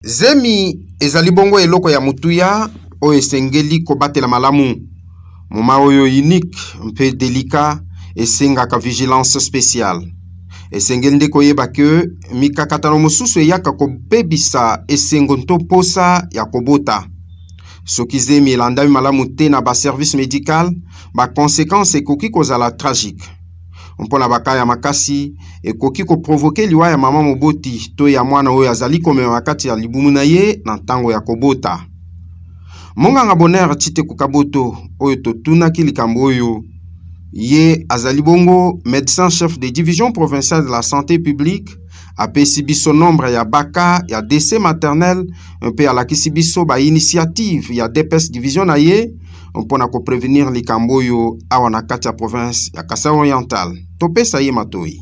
Zemi ezali bongo eloko ya motuya oyo esengeli kobatela malamu. Moment oyo unique mpe delicat esengaka vigilance speciale. Esengeli nde koyeba ke mikakatano mosusu eyaka kobebisa esengo nto mposa ya kobota. Soki zemi elandami malamu te na ba service medical, ba consequences ekoki kozala tragique. Mpo na ba cas ya makasi, ekoki ko provoquer liwa ya mama moboti to ya mwana oyo azali komema kati ya libumu na ye na ntango ya kobota. Monganga Bonheur Tshiteku Kaboto oyo totunaki likambo oyo, ye azali bongo medecin chef de division provinciale de la sante publique, apesi biso nombre ya ba cas ya decès maternel mpe alakisi biso ba initiative ya DPS division na ye mpo na ko prevenir likambo oyo awa na kati ya province ya Kasai Oriental. Topesa ye matoyi.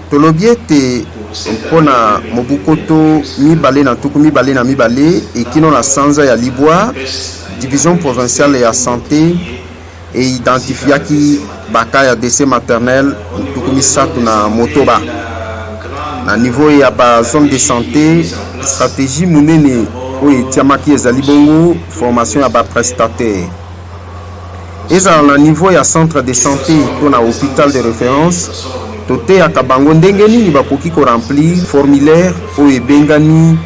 Tolobi ete mpo na mobu koto 2022 ekino na sanza ya libwa, division provinciale ya sante e identifiaki ba cas ya decès maternel 36. Na niveau ya ba zone de sante, strategie monene oyo etiamaki ezali bongo formation ya ba prestataires. Ezala na niveau ya centre de sante to na hopital de reference, toteyaka bango ndenge nini bakoki ko remplir formulaire oyo ebengami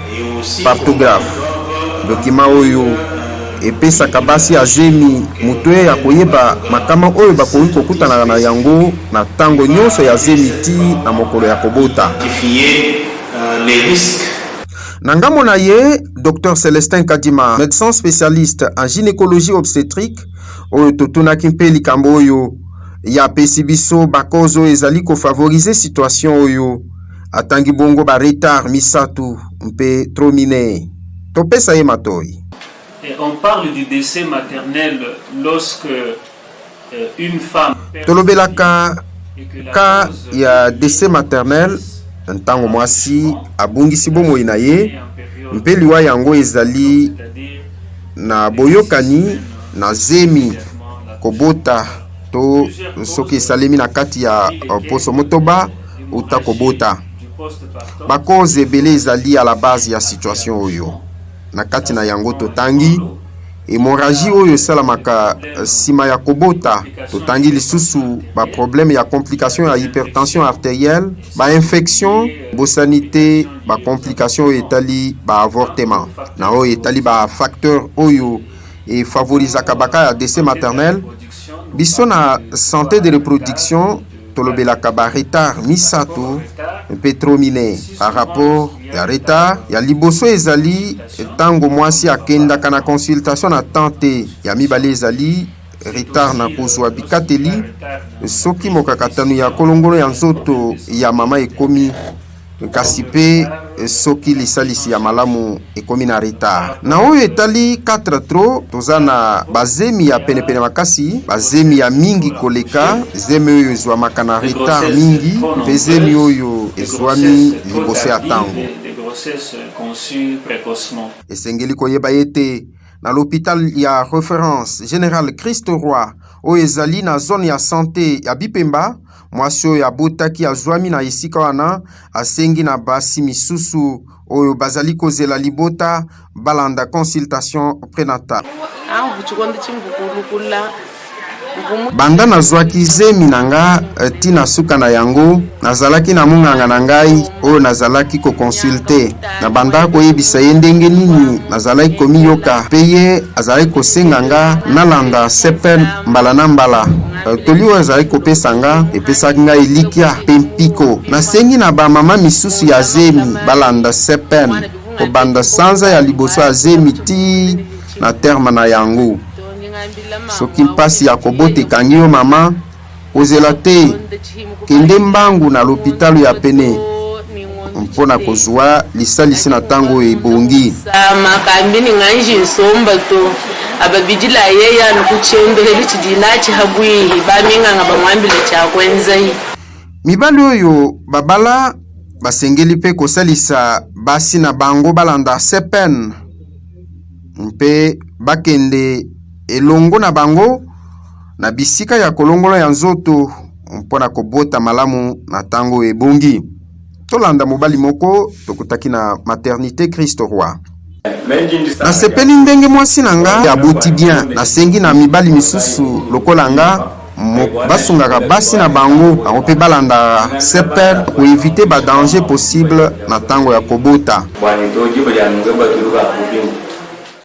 partographe, document oyo epesaka basi ya zemi motoya ya koyeba makama oyo bakoki kokutanaka na yango na tango nionso ya zemi tii na mokolo ya kobota. Na ngambo na ye, Docteur Celestin Kadima, medecin specialiste en gynecologie obstetrique, oyo totunaki mpe likambo oyo, ye apesi biso ba causes oyo ezali ko favoriser situation oyo, atangi bongo ba retards misatu mpe trop minei. Topesa ye matoyi. Et on parle du décès maternel lorsque une femme perd Tolobelaka cas ya decès maternel ntango mwasi abungisi bomoi na ye mpe liwa yango ezali na boyokani na zemi, kobota to soki esalemi na kati ya poso motoba uta kobota. Ba causes ebele ezali à la base ya situation oyo. Na kati na yango totangi hemorragie oyo esalamaka sima ya kobota, totangi lisusu ba problèmes ya complications ya hypertension arterielle, ba infections, bosani te ba complications oyo etali ba avortements. Na oyo etali ba facteurs oyo e favorisaka ba cas ya decès maternel, biso na sante de reproduction tolobelaka ba retard misato mpe trop minei par rapport ya retard ya liboso ezali tango mwasi akendaka na consultation na temps te, ya mibale ezali retard na kozwa bikateli soki mokakatano ya kolongono ya nzoto ya mama ekomi kasi mpe soki lisalisi ya malamu ekomi na retard. Na oyo etali 4 trop, toza na bazemi ya penepene makasi, bazemi ya mingi koleka, zemi oyo ezwamaka na retard mingi mpe zemi oyo ezwami liboso ya tango. Esengeli koyeba ete na l'hopital ya reference general Christ Roi oyo ezali na zone ya sante ya Bipemba, Mwasi oyo abotaki azwami na esika wana asengi na basi misusu oyo bazali kozela libota balanda consultation prenatale. Banda nazwaki zemi na nga ti na suka na yango, nazalaki na monganga na ngai oyo nazalaki ko consulter. Nabanda koyebisa ye ndenge nini nazalaki komiyoka mpe ye azalaki kosenga nga nalanda CPN mbala na mbala. Toli oyo azalaki kopesa nga epesaki nga elikya mpe mpiko. Nasengi na bamama misusu ya zemi balanda CPN kobanda sanza ya liboso ya zemi tii na terme na yango. Soki mpasi ya kobota ekangi yo mama, Kozela te, kende mbangu na lopitalo ya pene mpo na kozwa lisalisi na ntango oyo ebongi. Mibali oyo babala basengeli mpe kosalisa basi na bango balanda CPN mpe bakende elongo na bango na bisika ya kolongono ya nzoto mpo na kobota malamu na ntango ebongi. Tolanda mobali moko tokutaki na maternité Christ Roi. Nasepeli ndenge mwasi na nga aboti bien. Nasengi na mibali misusu lokola nga basungaka basi na bango, bango mpe balandaka CPL koevite ba danger possible na ntango ya kobota.